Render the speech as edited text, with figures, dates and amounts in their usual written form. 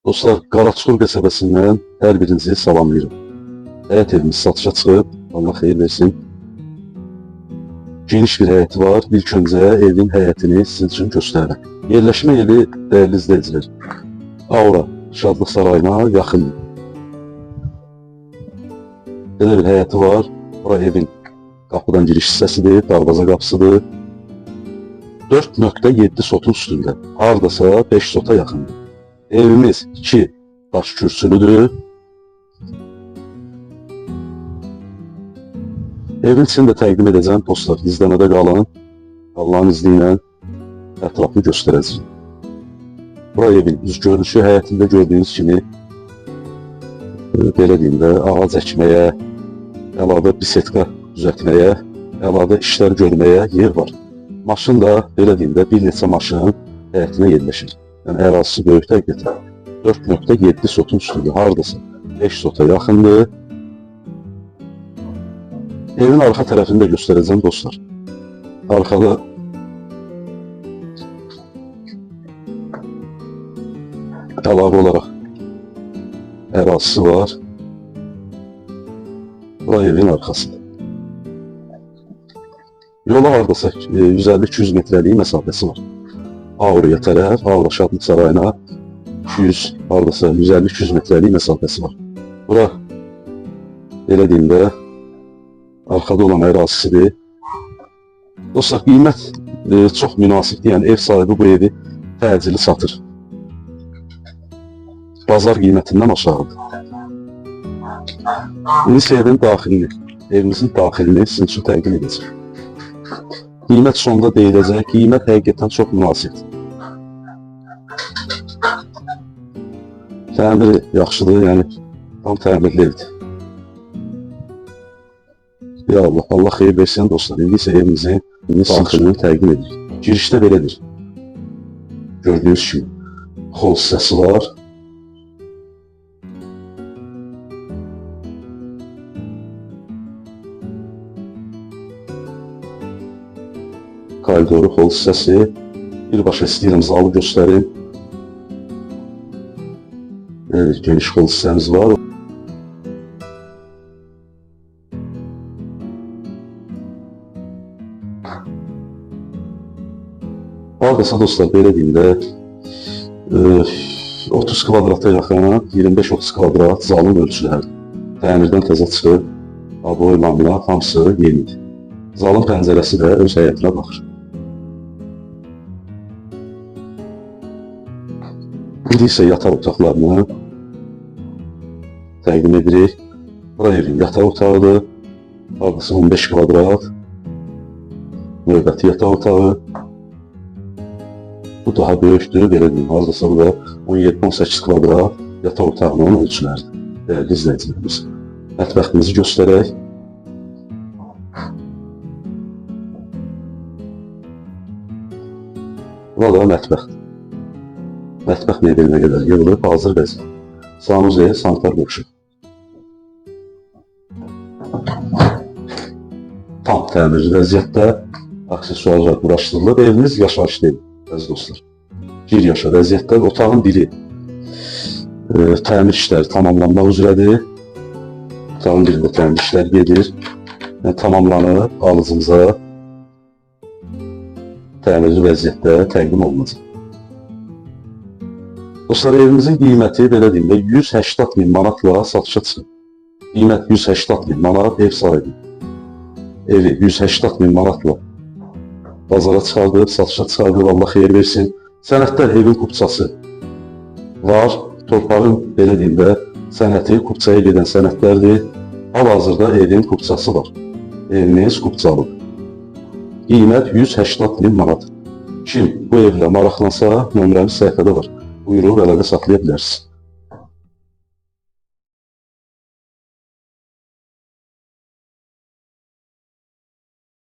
Dostlar, Qaraçuxur qəsəbəsindən hər birinizi salamlayıram. Həyət evimiz satışa çıxıb, Allah xeyir versin. Geniş bir həyəti var. İlk öncə evin həyətini sizin üçün göstərirəm. Yerləşmə yeri, dəyərli izləyicilər, Aura Şadlıq Sarayına yaxındır. Belə bir həyəti var. Bura evin qapıdan giriş hissəsidir, darvaza qapısıdır. 4.7 sotun üstündə, hardasa 5 sota yaxındır. Evimiz 2 daş kürsülüdür. Evin içini də təqdim edəcəm dostlar. İzləmədə qalın. Allahın izni ilə ətrafını göstərəcəyim. Bura evin üz görünüşü, həyətində gördüyünüz kimi belə deyim də ağac əkməyə, əlavə bisetka düzəltməyə, əlavə işlər görməyə yer var. Maşın da belə deyim də bir neçə maşın həyətinə yerləşir. Yəni ərazisi böyükdə həqiqətən. 4.7 sotun üstündə, hardasa 5 sota yaxındır. Evin arxa tərəfini də göstərəcəm dostlar. Arxada əlavə olaraq ərazisi var. Bura evin arxasıdır. Yola hardasa 150-200 metrəlik məsafəsi var. Auraya tərəf, Aura Şadlıq Sarayına 200, hardasa 150-200 metrəlik məsafəsi var. Bura belə deyim də arxada olan ərazisidir. Dostlar, qiymət çox münasibdir. Yəni ev sahibi bu evi təcili satır. Bazar qiymətindən aşağıdır. İndi isə evin daxilini, evimizin daxilini sizin üçün təqdim edəcəm. Qiymət sonda deyiləcək. Qiymət həqiqətən çox münasibdir. Təmiri yaxşıdır, yəni tam təmirli evdir. Ya Allah, Allah xeyir versin dostlar. İndi isə evimizin daxilini təqdim edirik. Girişdə belədir. Gördüyünüz kimi xol hissəsi var. Koridoru, xol hissəsi. Birbaşa istəyirəm zalı göstərim. Evet, geniş xol hissəmiz var. Hardasa dostlar, belə deyim də, 30 kvadrata yaxın, 25-30 kvadrat zalın ölçüləri. Təmirdən təzə çıxıb, aboy, laminat hamısı yenidir. Zalın pəncərəsi də öz həyətinə baxır. İndi isə yataq otaqlarını təqdim edirik. Bura evin yataq otağıdır. Hardasa 15 kvadrat. Növbəti yataq otağı. Bu daha böyükdür, belə deyim. Hardasa bu da 17-18 kvadrat yataq otağının ölçüləridir. Dəyərli izləyicilərimiz. Mətbəximizi göstərək. Bura da mətbəxdir. Mətbəx mebelinə qədər yığılıb, hazır vəziyyət. Sanuzel, sanitar qovşaq. Tam təmirli vəziyyətdə, aksesuarlar quraşdırılıb. Evimiz yaşayışlı ev, əziz dostlar. Gir yaşa vəziyyətdə, otağın biri təmir işləri tamamlanmaq üzrədir. Otağın birində təmir işləri gedir. Yəni, tamamlanıb alıcımıza təmirli vəziyyətdə təqdim olunacaq. Dostlar, evimizin qiyməti belə deyim də 180 min manatla satışa çıxıb. Qiymət 180 min manat, ev sahibi evi 180 min manatla bazara çıxardıb, satışa çıxardıb, Allah xeyir versin. Sənədlər evin kupçası var. Torpağın, belə deyim də, sənəti kupçaya gedən sənədlərdir. Hal-hazırda evin kupçası var. Evimiz kupçalıdır. Qiymət 180 min manat. Kim bu evlə maraqlansa, nömrəmiz səhifədə var. Buyurub əlaqə saxlaya bilərsiniz.